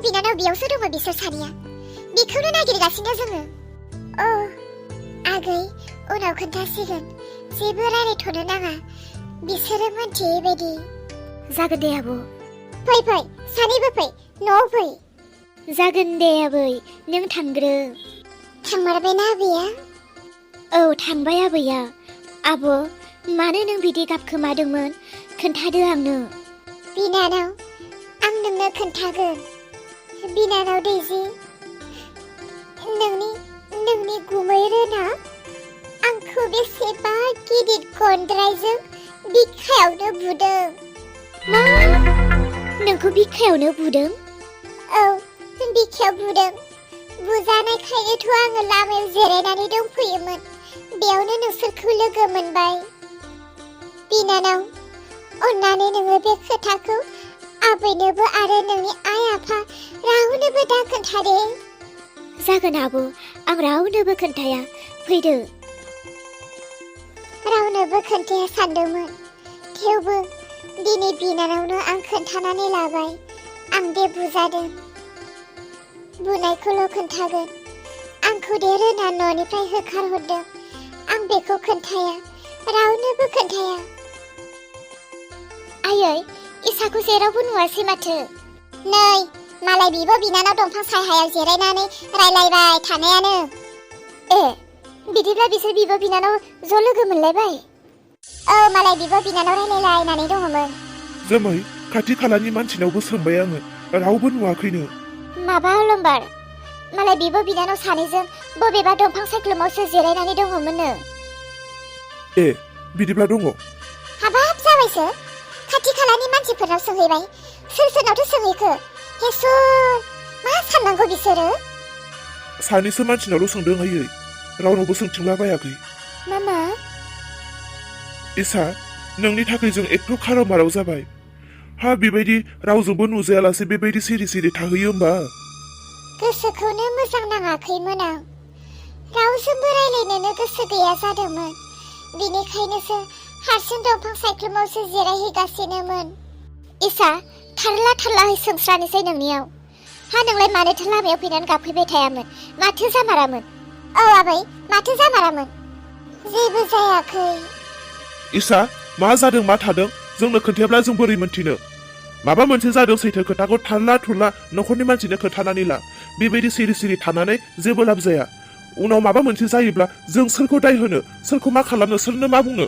बिनानाव बेयावसो दङ बिसोर सानैया बेखौनो नागिरगासिनो जोङो आगै उनाव खोन्थासिगोन जेबो रायलायथ'नो नाङा बिसोरो मोनथियै बायदि जागोन दे आब' फै सानैबो फै न'आव फै जागोन दे आबै नों थांग्रो थांमारबायना आबैया औ थांबाय आबैया आब' मानो नों बिदि गाबखोमादोंमोन खोन्थादो आंनो बिनानाव आं नोंनो खोन्थागोन बिनानाव दैजि नोंनि गुमै रोना आंखौ बेसेबा गिदिर गन्द्रायजों बिखायावनो बुदों मा नोंखौ बिखायावनो बुदों औ बिखायाव बुदों बुजानायखायनोथ' आङो लामायाव जिरायनानै दंफैयोमोन बेयावनो नोंसोरखौ लोगो मोनबाय बिनानाव अन्नानै नोङो बे खोथाखौ आबैनोबो आरो नोंनि आइ आफा रावनोबो दा खोन्थादे जागोन आब' आं रावनोबो खोन्थाया फैदो रावनोबो खोन्थाया सानदोंमोन थेवबो दिनै बिनानावनो आं खोन्थानानै लाबाय आं दे बुजादों बुनायखौल' खोन्थागोन आंखौ दे रोना न'निफ्राय होखारहरदों आं बेखौ खोन्थाया रावनोबो खोन्थाया आयै इसाखौ जेरावबो नुवासै माथो नै मालाय बिब' बिनानाव दंफां सायहायाव जिरायनानै रायलायबाय थानायानो बिदिब्ला बिसोर बिब' बिनानाव ज' लोगो मोनलायबाय औ मालाय बिब' बिनानाव रायलायलायनानै दङमोन जोमै खाथि खालानि मानसिनावबो सोंबाय आङो रावबो नुवाखैनो माबा अलंबार मालाय बिब' बिनानाव सानैजों बबेबा दंफां सायख्लुमावसो जिरायनानै दङमोननो बिदिब्ला दङ हाबाब जाबायसो खाथि खालानि मानसिफोरनाव सोंहैबाय सोरनावथो सोंहैखो हेसुर मा साननांगौ बिसोरो सानैसो मानसिनावल' सोंदों आयै रावनावबो सोंथिंलाबायाखै मामा इसा नोंनि थाखाय जों एथ' खाराव माराव जाबाय बेबायदि रावजोंबो नुजायालासे बेबायदि सिरि सिरि थाहैयो होमबा गोसोखौनो मोजां नाङाखैमोन आं रावजोंबो रायलायनोनो गोसो गैया जादोंमोन बिनिखायनोसो हारसिं दंफां सायख्लुमावसो जिरायहैगासिनोमोन इसा थारला सोंस्रानोसै नोंनियाव नोंलाय मानोथो लामायाव फैनानै गाबफैबाय थायामोन माथो जामारामोन औ आबै माथो जामारामोन जेबो जायाखै इसा मा जादों मा थादों जोंनो खोन्थायाब्ला जों बोरै मोनथिनो माबा मोनसे जादों सैथो खोथाखौ थारला थुरला न'खरनि मानसिनो खोन्थानानै ला बेबायदि सिरि सिरि थानानै जेबो लाब जाया उनाव माबा मोनसे जायोब्ला जों सोरखौ दाय होनो सोरखौ मा खालामनो सोरनो मा बुंनो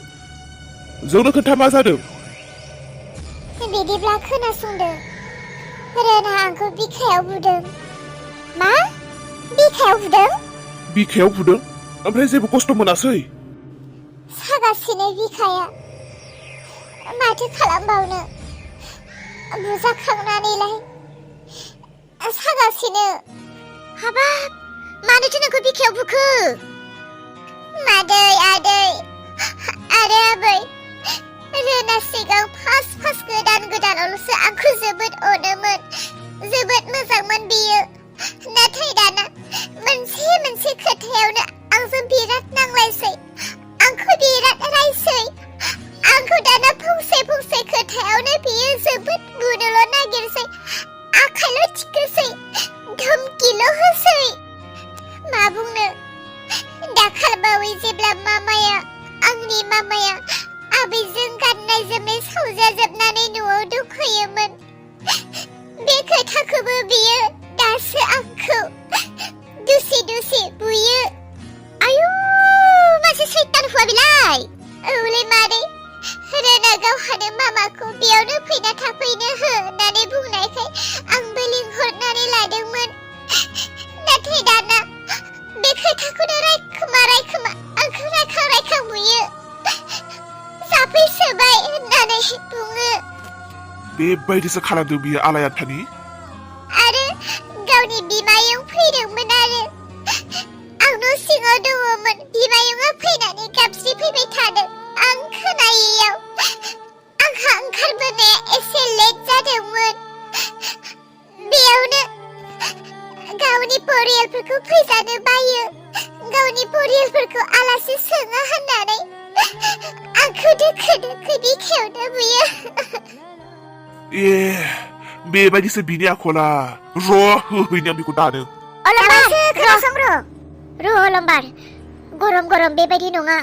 जोंनो खोन्था मा जादों बिदिब्ला खोनासंदो रोना आंखौ बिखायाव बुदों मा बिखायाव बुदों ओमफ्राय जेबो खस्थ' मोनासै सागासिनो बिखाया माथो खालामबावनो बुजाखांनानैलाय सागासिनो हाबाब मानोथो नोंखौ बिखायाव बुखो मादै आदै आरो आबै रोना सिगां फार्स्ट गोदानावल'सो आंखौ जोबोद अनोमोन जोबोद मोजांमोन बियो नाथाय दाना मोनसे खोथायावनो आंजों बिराद नांलायसै आंखौ बिराद रायसै आंखौ दाना फंसे खोथायावनो बियो जोबोद बुनोल' नागिरसै आखाइल' थिखोसै धमकिल' होसै मा बुंनो दाखालबावै जेब्ला आंनि मामाया आबैजों गाननाय जोमनाय सावजाजोबनानै न'आव दंखोयोमोन बे खोथाखौबो बियो दासो आंखौ दसे बुयो आयु मासे सैतान हुआ बिलाय औलै मादै रोना गावहानो मामाखौ बेयावनो फैना थाफैनो हो होननानै बुंनायखाय आंबो लिंहरनानै लादोंमोन नाथाय दाना बे खोथाखौनो रायखोमा आंखौ रायखां बुयो जाफैसोबाय होननानै बुङो बेबायदिसो खालामदों बियो आलायाथानि आरो गावनि बिमायं फैदोंमोन आरो आं न' सिङाव दङमोन बिमायंआ फैनानै गाबज्रिफैबाय थादों आं खोनायैयाव आंहा ओंखारबोनाया एसे लेट जादोंमोन बेयावनो गावनि परियालफोरखौ फैजानो बायो गावनि परियालफोरखौ आलासि सोङा होननानै आंखौ दोखो बिखायावनो बुयो बेबायदिसो बिनि आखला र' होहैनो बेखौ दानो अलंबार खोनासं र' अलंबार गरम बेबायदि नङा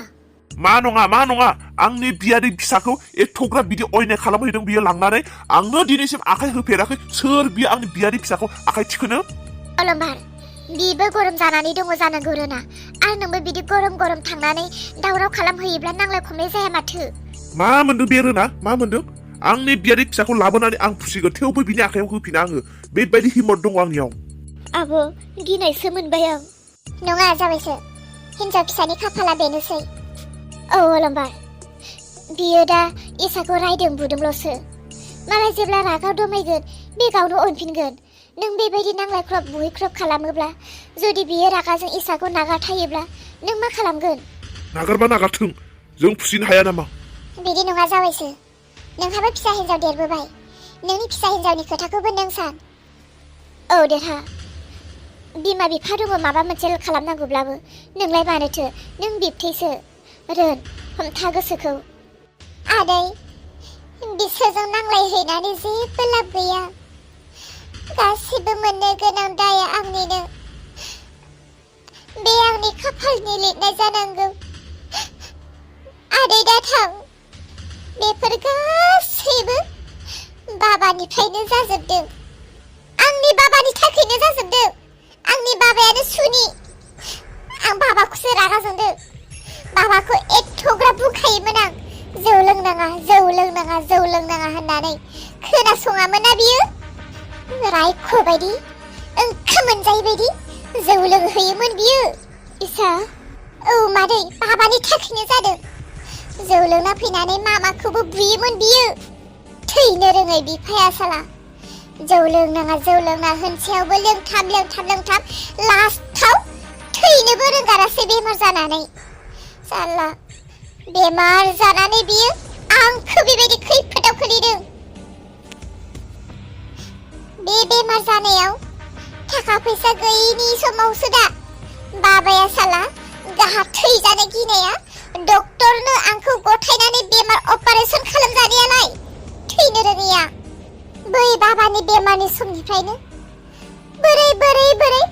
मा नङा आंनि बियादै फिसाखौ एथ'ग्राब बिदि अयनाय खालामहैदों बियो लांनानै आंनो दिनैसिम आखाइ होफेराखै सोर बियो आंनि बियादै फिसाखौ आखाइ थिखोनो अलंबार बिबो गरम जानानै दङ जानांगौ रोना आरो नोंबो बिदि गरम थांनानै दावराव खालामहैयोब्ला नांलाय खमलाय जाया माथो मा मोनदों बे रोना मा मोनदों आंनि बियादै फिसाखौ लाबोनानै आं फुसिगोन थेवबो बिनि आखाइयाव होफिना आङो बेबायदि हिम्मत दङ आंनियाव आब' गिनायसो मोनबाय आं नङा जाबायसो हिन्जाव फिसानि खाफाला बेनोसै औ अलंबार बियो दा इसाखौ रायदों बुदोंल'सो मालाय जेब्ला रागाव दमायगोन बे गावनो अनफिनगोन नों बेबायदि नांलायख्रब बुहैख्रब खालामोब्ला जुदि बियो रागाजों इसाखौ नागारथायोब्ला नों मा खालामगोन नागारबा नागारथों जों फुसिनो हाया नामा बिदि नङा जाबायसो नोंहाबो फिसा हिन्जाव देरबोबाय नोंनि फिसा हिन्जावनि खोथाखौबो नों सान औ देरहा बिमा बिफा दङ माबा मोनसे खालामनांगौब्लाबो नोंलाय मानोथो नों बिबथैसो रोन हमथा गोसोखौ आदै बिसोरजों नांलायहैनानै जेबो लाब गैया गासिबो मोननो गोनां दाया आंनिनो बे आंनि खाफालनि लिरनाय जानांगौ आदै दा थां बेफोर गासैबो बाबानिफ्रायनो जाजोबदों आंनि बाबानि थाखायनो जाजोबदों आंनि बाबायानो सुनि आं बाबाखौसो रागा जोंदों बाबाखौ एथ'ग्राब बुंखायोमोन आं जौ लोंनाङा होननानै खोनासङामोन ना बियो रायख' बायदि ओंखाम मोनजायै बायदि जौ लोंहैयोमोन बियो इसा औ मादै बाबानि थाखायनो जादों जौ लोंना फैनानै मामाखौबो बुयोमोन बियो थैनो रोङै बिफाया साला जौ लोंनाङा होनसेयावबो लोंथाम लास्टाव थैनोबो रोंगारासै बेमार जानानै साला बेमार जानानै बियो आंखौ बेबायदि खैफोदाव खोलैदों बे बेमार जानायाव थाखा फैसा गैयिनि समावसो दा बाबाया साला गाहा थैजानो गिनाया डक्टरनो आंखौ गथायनानै बेमार अपारेशन खालामजानायालाय थैनो रोङैया बै बाबानि बेमारनि समनिफ्रायनो बोरै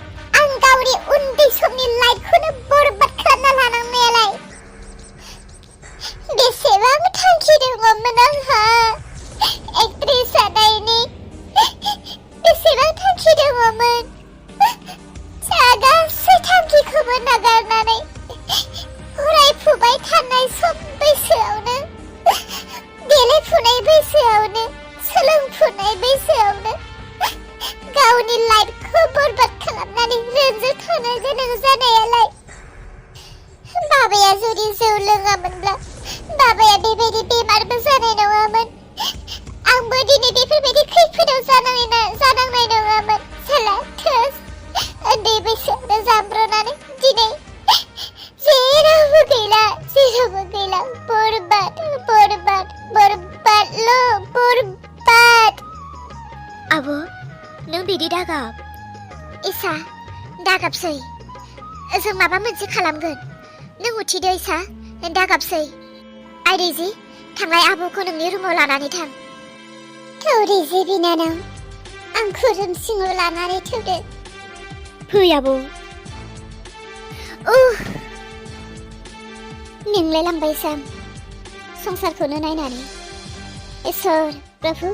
आं गावनि उन्दै समनि लाइफखौनो बरबाद खालामना लानांनायालाय बेसेबां थांखि दङमोन आंहा एक्ट्रेस जानायनि बेसेबां थांखि दङमोन गासै थांखिखौबो नागारनानै फरायफुबाय थानाय सम बैसोआवनो देलायफुनाय बैसोआवनो सोलोंफुनाय बैसोआवनो गावनि लाइफखौ बरबाद खालामनानै रेन्जर थानो गोनां जानायालाय बाबाया जुदि जौ लोङामोनब्ला बाबाया बेबायदि बेमारबो जानाय नङामोन आंबो दिनै बेफोरबायदि खैफोदाव जानांनाय नङामोन साला थोस उन्दै बैसोआवनो जामब्रनानै दिनै जेरावबो गैला बरबाद आब' नों बिदि दागाब इसा दागाबसै जों माबा मोनसे खालामगोन नों उथिदो इसा दागाबसै आइ रिजि थांनाय आब'खौ नोंनि रुमाव लानानै थां थौ रिजि बिनानाव आंखौ रुम सिङाव लानानै थौदो फै आब' मेंलाय लांबाय साम संसारखौनो नायनानै इसोर प्रभु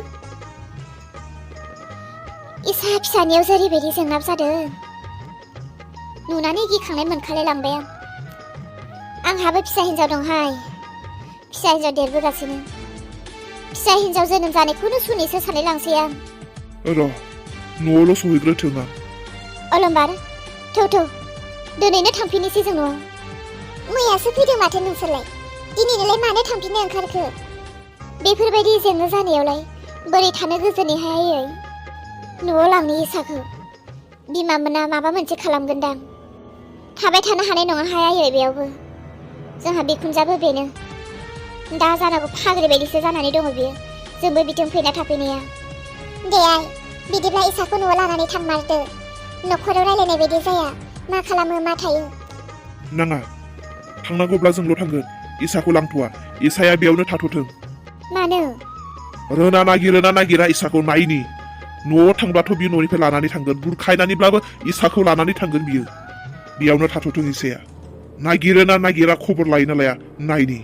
इसा फिसानियाव जेरैबायदि जेंना जादों नुनानै गिखांनाय मोनखालाय लांबाय आंहाबो फिसा हिन्जाव दंहाय फिसा हिन्जाव देरबोगासिनो फिसा हिन्जाव जोनोम जानायखौनो सुनिसो सानलाय लांसै आं र' न'आवल' सहैग्रोथों आं अलंबार थौ दिनैनो थांफिननोसै जों न'आव मैयासो फैदों माथो नोंसोरलाय दिनैनोलाय मानो थांफिननो ओंखारखो बेफोरबायदि जेंना जानायावलाय बोरै थानो गोजोनै हायै न'आव लांनि इसाखौ बिमा मोना माबा मोनसे खालामगोनदां थाबाय थानो हानाय नङा हायै बेयावबो जोंहा बिखुनजाबो बेनो दा जानांगौ फाग्रि बायदिसो जानानै दङ बियो जोंबो बिथिं फैना थाफैनाया दे आइ बिदिब्ला इसाखौ न'आव लानानै थांमारदो न'खराव रायलायनाय बायदि जाया मा खालामो मा थायो नाङा थांनांगौब्ला जोंल' थांगोन इसाखौ लांथ'वा इसाया बेयावनो थाथ'थों मानो रोना नागिरा इसाखौ नायनि न'आव थांब्लाथ' बियो न'निफ्राय लानानै थांगोन बुरखायनानैब्लाबो इसाखौ लानानै थांगोन बियो बेयावनो थाथ'थों इसाया नागिरो ना नागिरा खबर लायो ना लाया नायनि